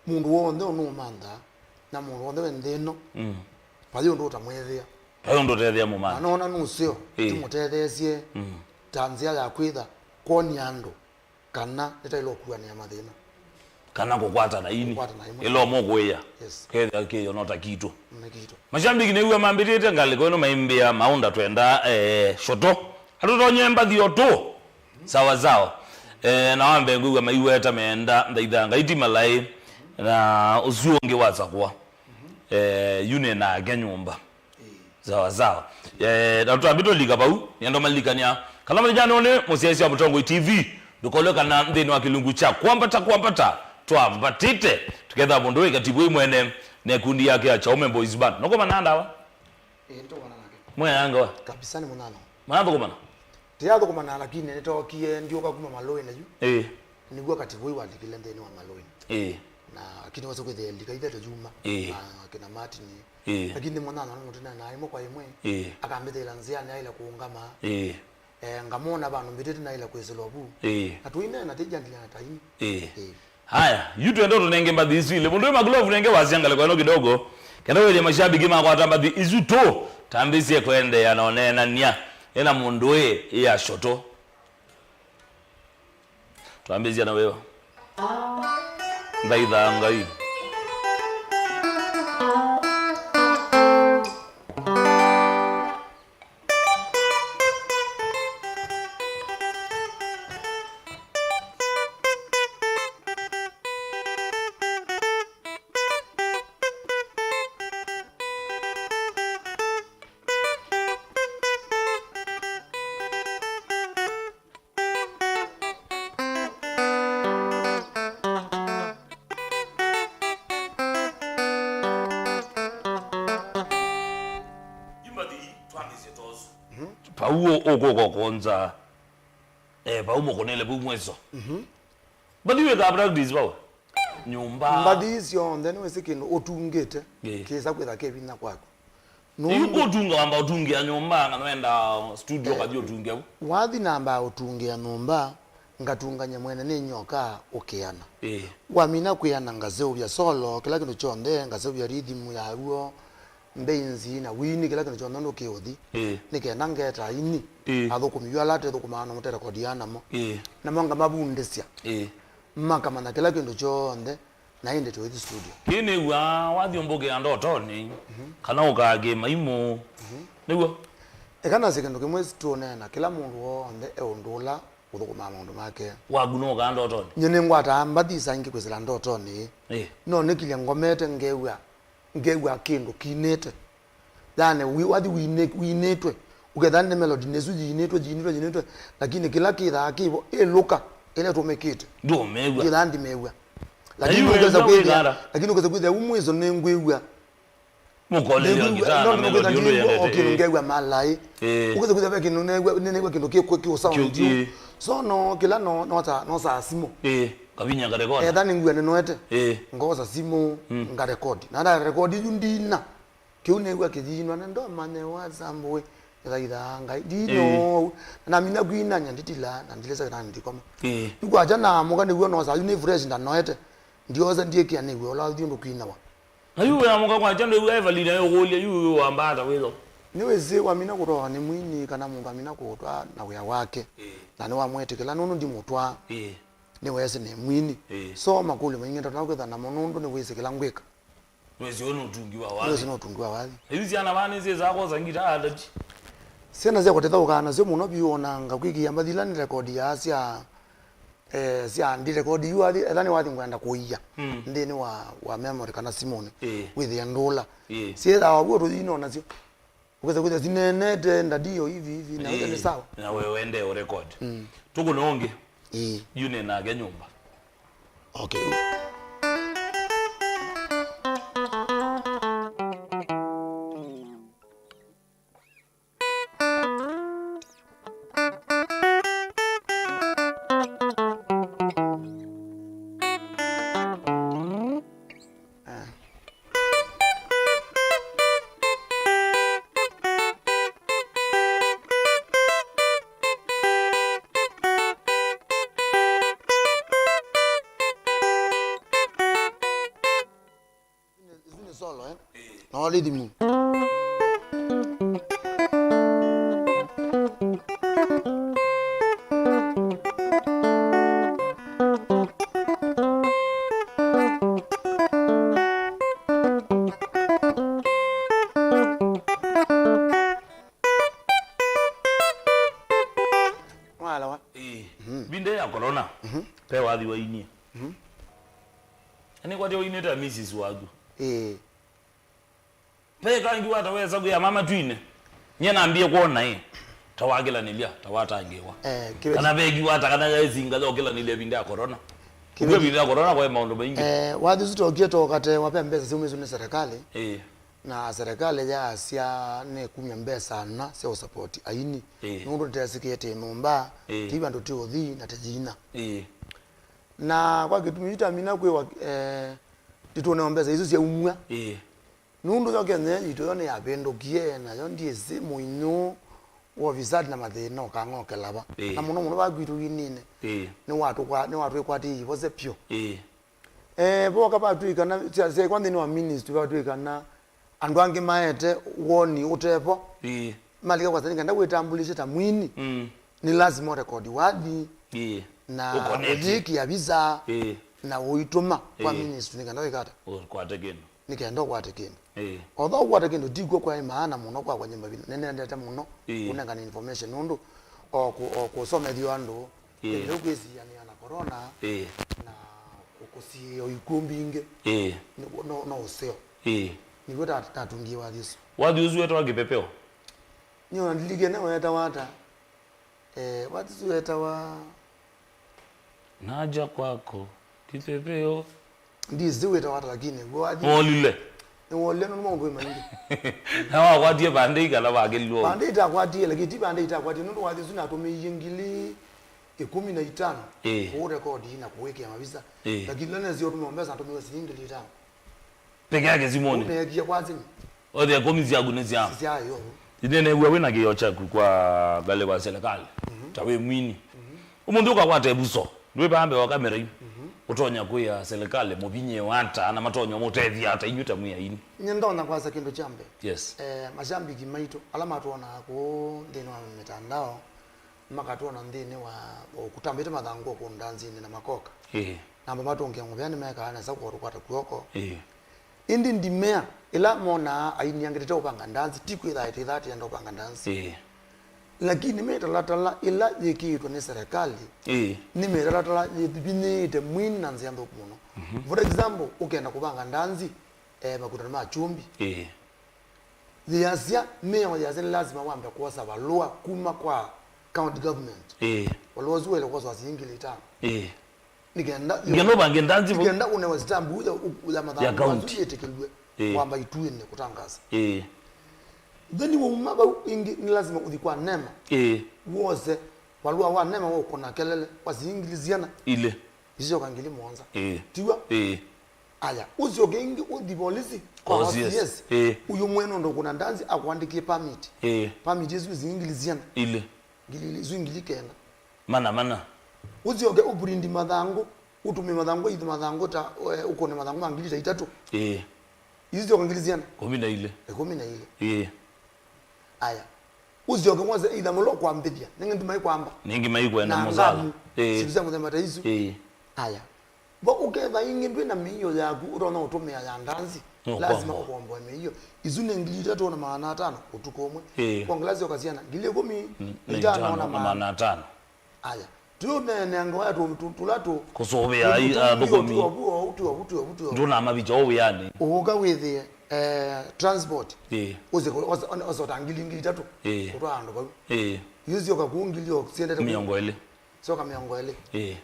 Mũndũ w'onthe ũnũmanthaa, na mũndũ w'onthe wĩ nthĩ ĩno, Mm. vai ũndũ ũtamwĩthĩa. Vai ũndũ ũtethĩa mũmantha. Na noona nũseo, Ĩĩ. tũmũtetheesye Mm. ta nzĩa ya kwĩtha kwonia andũ kana nĩtaĩle ũkuanĩa mathĩna. Kana kũkwatana ini. Kũkwatana imwe. Ĩla ũmwe ũkũĩa. Yes. Kethĩa kĩyo no ta kitũ. Nĩ kitũ. Mashabiki nĩw'a mambĩtĩte ngalĩko ĩno maimbĩa maũnda twenda, eh, Shoto. Atũtonye mbathi o tũ. Sawa sawa. Eh, na wambe ngwĩw'a maiweta meenda nthaitha Ngai ti malaĩ. Na ũsu ũngĩ wasakwa. Eh, yu nĩ nake nyũmba. Sawa sawa. Eh, na tũtambĩ tũlika vau, nĩenda malikania kana mũthenya nĩ mũsyaĩĩsya wa Mũtongoi T V, ndũkolwe kana nthĩnĩ wa kĩlungu kya kwambata kwambata twambatĩte, tũketha mũndũ wĩ Kativoi mwene na ikundi yake ya Chaume Boys Band. Nũkomana na ndawa? Ĩĩ, nĩtũkomana nake. Mwĩ na ndawa? Kabisa nĩ mũnyanya. Mwathũkũmana? Tĩyathũkũmana, lakini nĩtookie ndiũka kuma malũĩnĩ yu. Ĩĩ. Nĩw'o Kativoi walikile nthĩnĩ wa malũĩnĩ. Ĩĩ. Na lakini wasa kwĩthĩa lika ithe tũyuma. Ĩĩ. Na kina Martin. Ĩĩ. Lakini nĩ mũnyanya nũtũneena ĩmwe kwa ĩmwe. Ĩĩ. Akambĩthĩla nzĩanĩ aĩle kũũngama. Ĩĩ. Eh, ngamona vandũ mbĩtĩte naĩle kwĩsĩlwa vu. Ĩĩ. Na tũineena tĩjandilana ta ini. Ĩĩ. Ĩĩ. Haya, yu twende tũnenge mbathi isu ilĩ. Mũndũ wĩ makulovu nenge wasya ngalĩko ĩno kidogo. Kenda wĩthĩa mashabiki makwata mbathi isu tũ. Tambĩsye kwendeea na ũneenany'a. Ena mũndũ ĩ, ĩ ya Shoto. Twambĩsya na wĩva? Nthaithaa Ngai. Yu mbathi twambĩsye tosu. Mhm. Vau ũ-, ũkũka ũkũnza, eh, vau mũkũnĩle vau mwĩso. Mhm. Mbathi wĩkaa practice vau? Nyũmba. Mbathi ii syonthe nĩwĩsĩ kĩndũ ũtungĩte Ĩĩ. kĩsa kwĩtha kĩ vinya kwaku. Yu kũtunga wamba ũtungĩa nyũmba, kana wenda studio Eh, ũkathi ũtungĩa vu? Wathi nambaa ũtungĩa nyũmba, ngatungany'a mwene nĩ nyoka ũkĩana. Ĩĩ. Wamina kwĩana ngaseũvya solo, kĩla kĩndũ kyonthe, ngaseũvya rhythm yaw'o, mbass na wini, kĩla kĩndũ kyonthe ũndũ kĩũthi. Ĩĩ. Nĩ kenda ngeta aini, Ĩĩ. athũkũmi yu ala tũthũkũmaa namo, tũrekodia namo. Ĩĩ. Namo ngamavundĩsya. Ĩĩ. Makamanya kĩla kĩndũ kyonthe, na ĩndĩ tũithi studio. Kĩĩ nĩw'aa wathyũmbũkĩa ndotonĩ, Mhm. kana ũkaa kĩmaimũ. Mhm. Nĩw'o? Eka nasye kĩndũ kĩmwe tũũneena, kĩla mũndũ w'onthe e ũndũ ũla ũthũkũmaa maũndũ make. Waku nũkaa ndotonĩ? Nyie nĩngwataa mbathi saa ingĩ kwĩsĩla ndotonĩ. Ĩĩ. No nĩkilye ngomete ngew'a, ngew'a kĩndũ kinĩte. Yani, wi-, wathi wini-, winĩtwe, ũketha nĩ melody nĩsu yinĩtwe, yinĩtwe, yinĩtwe, lakini kĩla kĩthaa kĩvo ĩlũka ĩla ĩtũmĩkĩte. Ndũmĩw'a. Kĩthaa ndimĩw'a. Na Lakini yu ũkesa wĩw'a kwĩthĩa, wĩkara. Lakini ũkesa kwĩthĩa u mwĩso nĩngwĩw'a. Mũkolelyo Nĩngwĩw'a, ngita no, na no, melody ũkesa ũndũ ndimbo, yendete. Okay, nĩngew'a malai. Ĩĩ. Ũkesa kwĩthĩa ve kĩndũ nĩw'a, nĩnĩw'a kĩndũ kĩ, kĩ, kĩ sound Kĩ, yu. Ĩĩ. So no, kĩla no, no ta, no saa simũ. Ĩĩ, kavinya karekodi. Etha nĩngw'a nĩnoete. Ĩĩ. Ngosa simũ, Mm. ngarekodi. Na ndarekodi yu ndina. Kĩu nĩw'a kĩyinwa na ndomanya wasambũĩ. Nĩthaithaa Ngai. Ndino. Ĩĩ. Na namina kwinany'a nditila, na ndilesa kana ndikoma. Ĩĩ. Yu kwakya naamũka nĩw'o nosa, yu nĩ fresh ndanoete. Ndiosa ndiĩkĩa nĩw'e ũla ũthi ũndũ kwinawa. Na yu wĩamũka kwakya ndwĩw'a Evelyn ayũkũlya, yu wĩw'aa mbata wĩtho? Nĩwĩsĩ wamina kũtwawa nĩ mwini kana mũndũ amina kũtwa na wĩa wake. Ĩĩ. Na nĩwamwĩtĩkĩla nũndũ ndimũtwaa. Ĩĩ. Nĩwesĩ nĩ mwini. Ĩĩ. So makũlyo maingĩ ndatona kwĩtha namo nũndũ nĩwĩsĩ kĩla ngwĩka. Nĩwĩsĩ ũũ nĩ ũtungi wa wathi. Nĩwĩsĩ nĩ ũtungi wa wathi. Na yu syana vaa nĩsyĩsaa kwosa ngitaa ndati? Syana sya kũtethaũkaa nasyo mũno vyũ, ona ngakwĩkĩĩa mbathi ila nĩrekodiaa sya, eh, sya ndirekodi yu wathi, etha nĩ wathi ngwenda kũia Mm. nthĩnĩ wa, wa memory kana simũnĩ. Ĩĩ. Wĩthĩe ndũla. Ĩĩ. Syĩthaa waw'o tũyino nasyo. Ukaweza kuja zinenete ndadio hivi hivi na nĩ sawa. Na wewe ende urecord. Mm. Tuko na ungi. Eh. Yu nĩ nake nyũmba. Okay. Ah. Isu nĩ solo, eh? Na wa rhythm. Mwalawa. Ĩĩ. Mhm. Vinda ya corona, mhm, ve wathi wainie. Mhm. Ani kwati wainĩte missus waku. Ĩĩ. Ve kangi wata wesa kwĩa mama twine. Nye nambie kwona ĩ. Ta wakĩlanĩlya, ta watangĩwa. Eh, kĩveti. Kana vengi wata kana yaĩsinga yokĩlanĩlya vinda ya corona. Kĩveti. Ũkw'a vinda ya corona kwa maũndũ maingĩ. Eh, wathi ũsu tokie tokate wape mbesa siumĩswe nĩ serikali. Ĩĩ. Na serikali yaasya nĩkumya mbesa ana sya ũsapoti aini. Ĩĩ. Nũndũ tũtesikĩte nyũmba, ĩĩ, ti vandũ tũũthi na tĩyina. Ĩĩ. Na kwa kĩtumi kĩu twamina kwĩwa, eh, nĩtwonaa mbesa isu syaumw'a. Ĩĩ. Nũndũ yo Kenya yitũ yo nĩyavĩndũkie, nayo ndyĩsĩ mũinyũ wa ũvisati na mathĩna ũkang'okela va. Ĩĩ. Na mũno mũno va kwitũ inini, ĩĩ, nĩwatũkwa-, nĩwatwĩkwatĩie ivose vyũ. Ĩĩ. Eh, voka vatw'ĩkana, sya-, syaĩkwa nthĩnĩ wa ministry vatw'ĩkana andũ angĩ maete woni ũtevo. Ĩĩ. Malika kwasya nĩkenda wĩtambulishe ta mwini, mm, nĩ lazima ũrekodi wathi, ĩĩ, na ũkonete, ũyĩkĩa visa, ĩĩ, na ũitũma kwa, ĩĩ, ministry nĩkenda wĩkata. Ũkwate kĩndũ. Nĩkenda ũkwate kĩndũ. Ĩĩ. Although ũkwate kĩndũ, ti kw'o kwaĩ maana mũno kwakwa nyũmba vina. Nĩnendete mũno, ĩĩ, kũnengana information nũndũ o kũ-, o kũsomethya andũ, ĩĩ, ĩndĩ ũkwĩsianĩa na corona, ĩĩ, na kũsiĩĩa ikw'ũ mbingĩ, ĩĩ, nĩ, no, no ũseo. Ĩĩ. Nĩw'o ta-, tatungie wathi ũsu. Wathi ũsu wetawa kĩpepeo? Nĩ ona ndilikene wetawa ata. Eh, wathi ũsu wetawa Naja kwako, kĩpepeo. Ndisi wĩtawa ata, lakini w'o wathi. Wolile. Nĩwolile nũndũ maũndũ maingĩ. Na wakwatie vandei kana vakĩlilwe? Vandei itakwatie, lakini ti vandei itakwatie, nũndũ wathi ũsu natũmĩie ngili ĩkũmi na itano, ĩĩ, kũũ rekodi na kũwĩkĩa mavisa. Ĩĩ. Lakini ĩla nesie ũtũmĩwa mbesa, natũmĩwe silingi ngili itano. Peke yake simoni. Ũneekie kwa simu. Othe ĩkũmi syaku nĩ sya? Syayo. Inenew'a wĩ na kĩyo kyaku kwa ngalĩ wa serikali. Mhm. Ta wĩ mwini. Mhm. Ũmũnthĩ ũkakwata ĩvuso. Ndwĩ vaa mbee wa kamera yu. Mhm. Ũtonya kwĩa serikali mũvinyĩe wa ata na matonya mũtethya ata inyw'ĩ ta mwĩ aini? Nye ndonya kwasya kĩndũ kya mbee. Yes. Eh, mashambiki maitũ, ala matwonaa kũũ nthĩnĩ wa mitandao, makatwona nthĩnĩ wa ũkũtambĩte mathangũ o kũũ ndanzinĩ na makoka. Ĩĩ. Namba matũngĩa mũvea nĩmekaa nesa kũtũkwata kw'oko. Ĩĩ. Ĩndĩ ndimea, ĩla monaa aini angĩ tete ũvanga ndanzi, ti kwĩthaa ĩtĩthaa tĩenda ũvanga ndanzi. Ĩĩ. Lakini mĩtalatala ĩla yĩkĩĩtwe nĩ serikali, ĩĩ, nĩ mĩtalatala yĩvinyĩĩte mwini na nzĩa nthũku mũno. Mhm. For example, ũkenda kũvanga ndanzi, eh, makutano ma kyũmbi. Ĩĩ. Yĩasya, mĩao yasya nĩ lazima wambe kwosa valũa kuma kwa county government. Ĩĩ. Valũa ũsu waĩle kwoswa silingi ngili itano. Ĩĩ. Nĩkenda nĩkenda ũvange ndanzi vau. Nĩkenda ũnewe stamp ya, ya mathangũ ya county. Asu yĩtĩkĩlw'e, ĩĩ, wamba ituĩnĩ kũtangaza. Ĩĩ. Then wauma vau ĩngĩ nĩ lazima ũthi kwa nema. Ĩĩ. Wose valũa wa nema wa ũkũna kelele wa silingi ngili siana. Ilĩ. Isyoka ngili mũonza. Ĩĩ. Tiw'o? Ĩĩ. Aya, ũsyoke ĩngĩ ũthi volisi kwa O C S. O C S. Ĩĩ. Ũyũmwĩe nũndũ ũkũna ndanzi akũandĩkie permit. Ĩĩ. Permit ĩsu nĩ silingi ngili siana. Ilĩ. Ngili ilĩ, isu ngili kenda. Mana, mana. Ũsyoke ũprindi mathangũ, ũtũmĩe mathangũ, aithi mathangũ ta, eh, ũkũne mathangũ ma ngili ta itatũ. Ĩĩ. Isu syoka ngili siana? Kũmi na ilĩ. Ĩkũmi na ilĩ. Ĩĩ. Aya. Ũsyoke wose either mũla ũkwambĩthya, nĩngĩ ndimai kwamba. Nĩngĩ maikwenda na mũsala. Ngamu, ĩĩ, syĩndũ sya mũthemba ta isu. Ĩĩ. Aya. Vo ũketha ĩngĩ ndwĩ na mĩio yaku, ũtonya ũtũmĩa ya ndanzi, no, lazima ũkomboe mĩio. Isu nĩ ngili itatũ na maana atano ũtukũ ũmwe. Ĩĩ. Kwongela syoka siana, ngili ĩkũmi na itano na maana atano. Aya. Tũneeneanga waya tũ-, tũ-, tũla tũ-, kũsũvĩa tũ-, tũ-, athũkũmi. Tũ-, tũ-, tũ-, tũ-, tũ-, tũ-, tũ-, ndũnamavikya o wĩanĩ. Ũũka wĩthĩe. eh, transport. Ĩĩ. Ũsĩ kũ-, ose-, one-, ose ota ngili, ngili itatũ. Ĩĩ. Kũtwaa andũ vau. Ĩĩ. Yu syoka kũu ngili o siendete kũu. Mĩongo ĩlĩ. Syoka mĩongo ĩlĩ. Ĩĩ.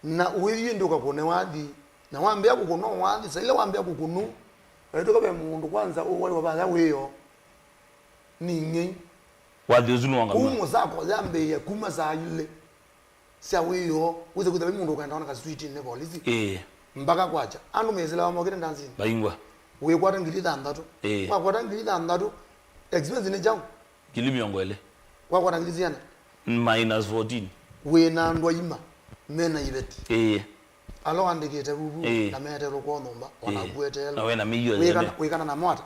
Na ũithi ndũka kũne wathi. Na wambĩa kũkũna wathi, saile wambĩa kũkũnu. Waitũka ve mũndũ kwanza ũwaiwa vaya wĩo. Ning'ei. Wathi ũsu nĩwangama. Kũu mũsako yambĩĩe kuma saa ilĩ sya wĩoo, wĩse kwĩtha ve mũndũ ũkaenda ona kaswiti nĩ polisi. Ĩĩ. Mpaka kwakya. Andũ mesĩlawa mokĩte ndansinĩ. Vaingwa. Wĩkwata ngili thanthatũ. Ĩĩ. Wakwata ngili thanthatũ, expense nĩ kyaũ? Ngili mĩongo ĩlĩ. Wakwata ngili siana? Minus fourteen. Wĩ na andũ aima, mena iveti. Ĩĩ. Ala ũandĩkĩte vuvu, ĩĩ, na meetelwe kwoo nyũmba, ona, ĩĩ, akueteelwe. Na we na mĩio yene. Wĩkana, wĩkana na mwata.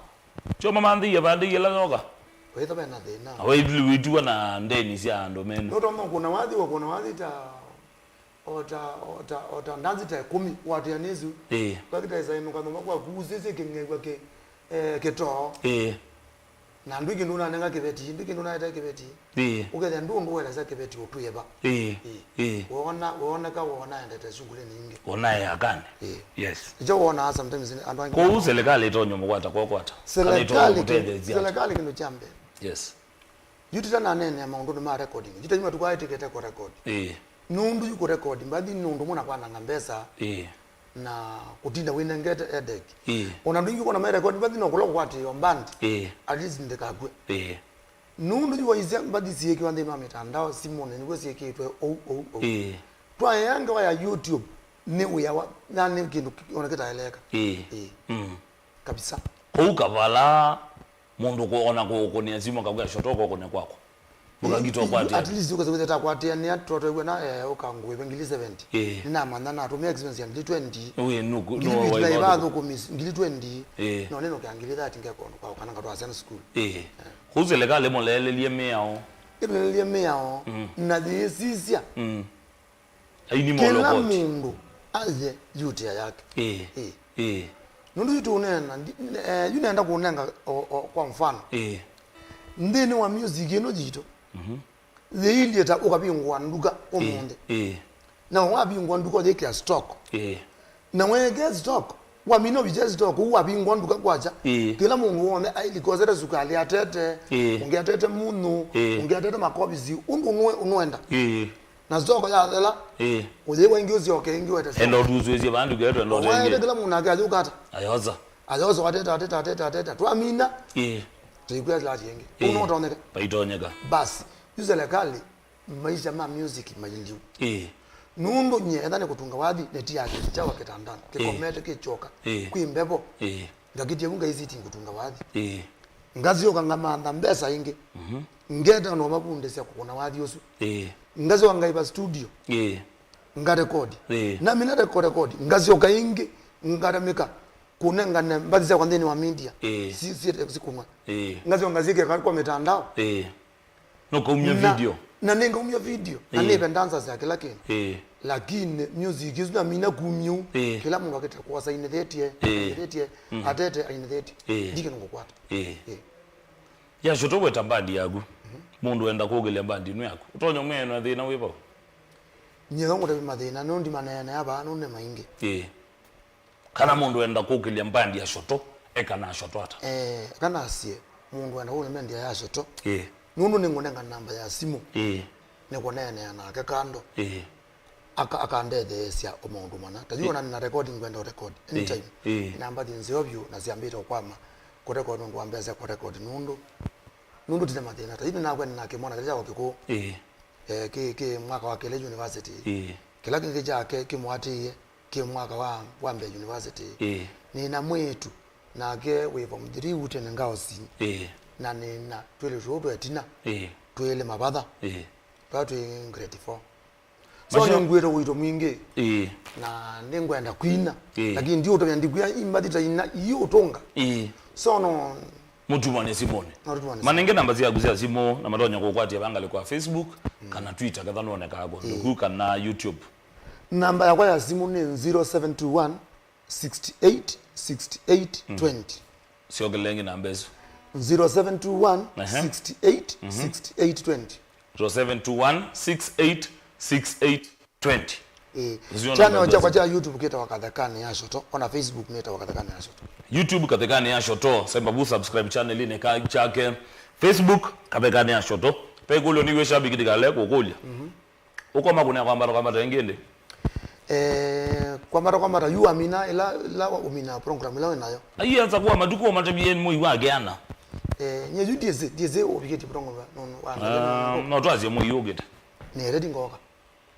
Tyo mamanthĩie vandĩie la nyoka. Wĩtha ve na thĩna. Na we wĩtiwa na ndeni sya andũ menu. Nũtonya kũna wathi, wakũna wathi ta, o ta, o ta, o ta ndanzi ta ĩkũmi, watĩa nĩsu. Ĩĩ. Kakita ĩsainũka nyũmba kwaku, usĩsye kĩng'ew'a kĩ, eh, kĩtoo. Ĩĩ. Na ndwĩ kĩndũ ũnanenga kĩveti, ndwĩ kĩndũ ũnaete kĩveti. Ĩĩ. Ũkethĩa ndũ ũndũ ũelesya kĩveti ũtwĩe va. Ĩĩ. Ĩĩ. Ĩĩ. Wona, woneka wona endete shughuli nyingĩ. Wona e akani. Ĩĩ. Yes. Nĩkyo wonaa sometimes andũ angĩ. Kwoou serikali ĩtonya mũkwata kwa kwata. Kana ĩtonya serikali kĩ-, mũtetheesya ata? Serikali kĩndũ kya mbee. Yes. Yu tũtananeenea maũndũnĩ ma recording. Yu tayuma tũkaĩtĩkĩte kũ record. Ĩĩ. Nũndũ yu kũrekodi mbathi nĩ ũndũ mũna kwananga mbesa, ĩĩ, na kũtinda wĩnengete headache. Ĩĩ. Ona andũ aingĩ ũkona merekodi mbathi no kũla kũkwatĩĩwa band, ĩĩ, at least ndĩkakw'e. Ĩĩ. Nũndũ yu waisya mbathi syĩkĩwa nthĩnĩ wa mĩtandao, simũnĩ nĩw'o syĩkĩtwe ũu, ũu, ũu. Ĩĩ. Twaea ngewa ya YouTube, nĩ wĩa wa, na nĩ kĩndũ ki-, ona kĩtaeleeka. Ĩĩ. Ĩĩ. Mm. Kabisa. Kũu Kavala, mũndũ kũ-, ona kũkũnĩa simũ akakwĩa, "Shoto, ũkokũne kwakwa." Mũkangita ũkwatĩa. At least ũkasewĩthe takwatĩanĩa twatwaiwe na, eh, ũkangũĩve ngili seventy. Ĩĩ. Nĩnamanya natũmĩa expense ya ngili twenty. Ũĩ, nuku, ngili nuku, fifty na iva athũkũmi, ngili twenty. Ĩĩ. No nĩnũkĩa ngili thirty ngekondũ kwao kana ngatwaa syana sukulu. Ĩĩ. Eh. Kũu serikali mũleelelye mĩao. Ĩtũleelelye mĩao, mm, na yĩsisya. Mm. Aini kĩla molokoti. Mũndũ aye yutĩa yake. Ĩĩ. Ĩĩ. Ĩĩ. Nũndũ yu tũũneena, ndi-, ne-, eh, yu nenda kũnenga o, o, kwa mfano. Ĩĩ. Nthĩnĩ wa music ĩno yitũ, mhm, yĩilyĩ ta ũkavingũa nduka, ĩĩ, ũmũnthĩ. Ĩĩ. Na wavingũa nduka ũyĩkĩa stock. Ĩĩ. Na weekĩa stock, wamina ũvikya stock, ũu wavingũa nduka kwakya. Ĩĩ. Kĩla mũndũ w'onthe ailikosete sukalĩ atete, ĩĩ, ũngĩ atete munyu, ĩĩ, ũngĩ atete makovisi, ũndũ ũnwe-, ũnwenda. Ĩĩ. Na stock yathela, ĩĩ, ũyĩwa ĩngĩ ũsyoke ĩngĩ wete stock. Enda ũtuswĩsye vandũ ketwe ndo. Waete ĩngĩ. Kĩla mũndũ nake ayũka ata? Ayosa. Ayosa ateta, ateta, ateta, ateta. Twamina. Ĩĩ. Tũikwĩa silati ĩngĩ. Ĩĩ. Ũu no ũtonyeka. Vaitonyeka. Basi, yu serikali, maisha ma music mailiu. Ĩĩ. Nũndũ nyie etha nĩ kũtunga wathi, neti yake kyawa kĩtandanĩ, ĩĩ, kĩkomete kĩkyoka, ĩĩ, kwĩ mbevo. Ĩĩ. Ngakĩtie vu ngaisiti ngũtunga wathi. Ĩĩ. Ngasyoka ngamantha mbesa ingĩ. Mhm. Ngeta no mavundĩsya kũkũna wathi ũsu. Ĩĩ. Ngasyoka ngaiva studio. Ĩĩ. Ngarekodi. Ĩĩ. Namina reko-, rekodi. Ngasyoka ingĩ ngaremeka kũnengane mbathi syakwa nthĩnĩ wa media. Ĩĩ. Si-, si-, sikũng'wa. Ĩĩ. Ngasyoka ngasyĩkĩa kwa mĩtandao. Ĩĩ. Nũkaumya video. Na nĩngaumya video. Na, ĩĩ, nĩve dancers ya kĩla kĩndũ. Ĩĩ. Lakini music ĩsu namina kumya ũu, ĩĩ, kĩla mũndũ akĩte kwosa ainĩthĩtye, ĩĩ, ainĩthĩtye, mm, atete ainĩthĩtye. Ĩĩ. Ndi kĩndũ ngũkwata. Ĩĩ. Ĩĩ. Ya Shoto weta mbandi yaku. Mhm. Mũndũ enda kũkĩlya mbandi ĩno yaku. Ũtonya ũmwĩa na thĩna wĩ vau? Nyie no ngũtavye mathĩna, no ndimaneenea vaa, no nĩ maingĩ. Ĩĩ. Kana mũndũ enda kũkĩlya mbandi ya Shoto, eka na Shoto ata? Eh, kana asie, mũndũ enda kũkĩlya mbandi ya Shoto. Ĩĩ. Nũndũ nĩngũnenga namba ya simũ. Ĩĩ. Nĩkũneenea nake kando. Ĩĩ. Aka-, akandetheesya o maũndũ mana. Ta yu, ĩĩ, ona nĩna recording ngwenda record anytime. Ĩĩ. Ĩĩ. Namba thi nzeo vyũ na syambĩte ũkwama kũrecord nũndũ wa mbesa kũrecord nũndũ. Nũndũ tine mathĩna. Ta yu nĩnakwenda nake mwana kĩla kya Kĩkũũ. Ĩĩ. Eh, kĩ, kĩ mwaka wa Kĩlĩ University. Ĩĩ. Kĩla kĩngĩ kyake kĩmũatĩĩe kĩ mwaka wa, wa mbee university. Ĩĩ. Nĩna mwĩĩtu, nake wĩ form three u tene ngaosi. Ĩĩ. Na nĩna twĩlĩ tũũ twe tina, ĩĩ, twĩlĩ mavatha. Ĩĩ. Twa twĩ grade four. So nĩngwĩte ũito mwingĩ. Ĩĩ. Na nĩngwenda kwina. Ĩĩ. Lakini ndiũtavya ndikwia imbathi ta ina iũtũnga. Ĩĩ. So no. Mũtumane simũnĩ. No tũtumane simũ. Manenge namba syaku sya simũ na matonya kũkwatĩa vangalĩ kwa Facebook, mm, kana Twitter, ketha nũonekaa kũndũ, ĩĩ, kũ kana YouTube. Namba yakwa ya simũ nĩ zero seven two one, six eight, six eight, twenty. Syokele ĩngĩ namba ĩsu. Zero seven two one, six eight, six eight, twenty. Zero seven two one, six eight, six eight, twenty. Ĩĩ. Channel syakwa sya YouTube kĩtawa Kathekane ya Shoto, ona Facebook nĩtawa Kathekane ya Shoto. YouTube, Kathekani ya Shoto. Semba vu subscribe channel-inĩ ka-, chake. Facebook, Kathekani ya Shoto. Pe kũlyo nĩ we shabiki ndikale kũkũlya. Mhm. Ũkoma kũnea kwambata kwambata ĩngĩ ndĩ? Eh, kwambata kwambata yu amina ila, ila ũmina program ila wĩ nayo. Aianza kuwa matukũ matavie mwei wa keana. Eh, nye yu ndiezi, ndiezi ũvikĩtie program no, no, wa Ah, no twasie mwei ũkĩte. Nĩ ready ngoka.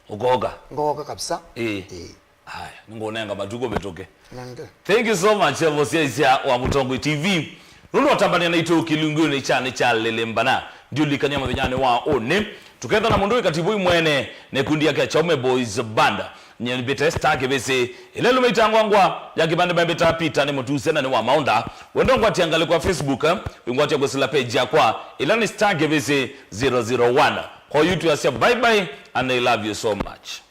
Ũkoka? Ngoka kabisa. Ĩĩ. Ĩĩ. Haya, nĩngũnenga matukũ mĩtũke. Nenge. Thank you so much, Evo Siaisya wa Mũtongoi T V. Nũndũ watambania naitũ kĩlungunĩ kya nĩ kya lelembana. Ndiũlikania mũthenyanĩ wa ũnĩ. Tũketha na mũndũ wĩ Katiboi mwene na ikundi yake ya Chaume Boys Band. Nye mbĩte Star Kĩvĩsĩ. Ĩla ĩlũme itangwangwa ya kĩvandĩ mbĩta Peter nĩ mũtuse na nĩ wa maũnda. Wendo ngwatia ngalĩko ya Facebook, eh? Wĩngwatia kwĩsĩla page yakwa. Ĩla nĩ Star Kĩvĩsĩ zero zero one. Kwa yu twasya bye bye and I love you so much.